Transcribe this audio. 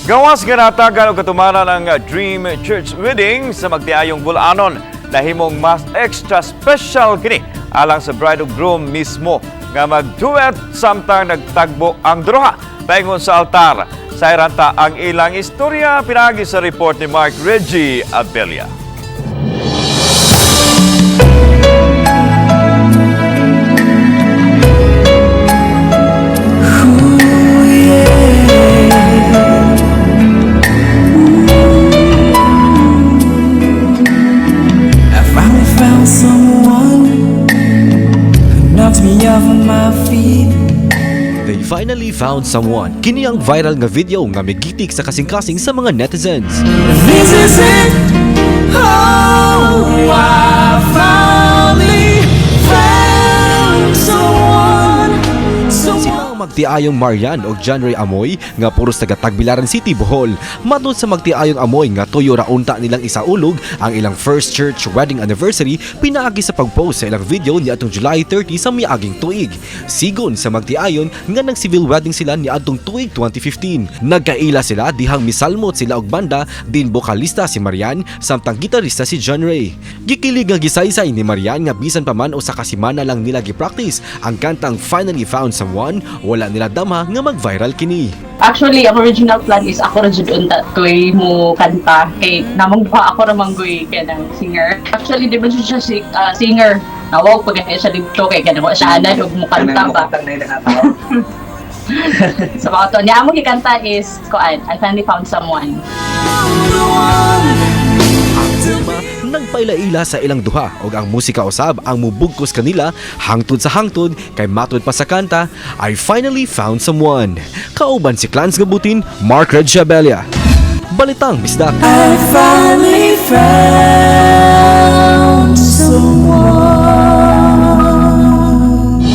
Gawas nga natagan og katumaran ang Dream Church Wedding sa magtiayong Bulanon, nahimong mas extra special kini alang sa bride ug groom mismo nga magduet samtang nagtagbo ang duha paingon sa altar. Sayran ta ang ilang istorya pinaagi sa report ni Mark Reggie Abella. I finally found someone who knocked me off of my feet. They finally found someone. Kini ang viral nga video nga migitik sa kasing-kasing sa mga netizens. This is it. Oh, I finally found someone. Someone. Sila ang magtiayong Marian og John Ray Amoy nga puros taga Tagbilaran City, Bohol. Matod sa magtiayong Amoy nga tuyo ra unta nilang isaulog ang ilang first church wedding anniversary pinaagi sa pag-post sa ilang video niadtong July 30 sa miaging tuig. Sigon sa magtiayon nga nag civil wedding sila niadtong tuig 2015. Nagkaila sila dihang misalmot sila og banda din bokalista si Marian samtang gitarista si John Ray. Gikilig nga gisaysay ni Marian nga bisan pa man usa ka semana lang nila gi-practice ang kantang Finally Found Someone, wala nila dama nga mag-viral kini. Actually, ang original plan is ako ra jud unta koy mo kanta kay namong duha, ako ra man goy kanang singer. Actually, di ba jud siya singer? Nawag pag siya dito kay kanang wa siya anad og mo kanta ba. So mao to niya among gikanta is kuan, I Finally Found Someone. Tema nagpaila-ila sa ilang duha og ang musika usab ang mubugkos kanila hangtod sa hangtod kay matud pa sa kanta I Finally Found Someone. Kauban si Clans Gabutin, Mark Red Shabelia. Balitang Bisdak. I finally found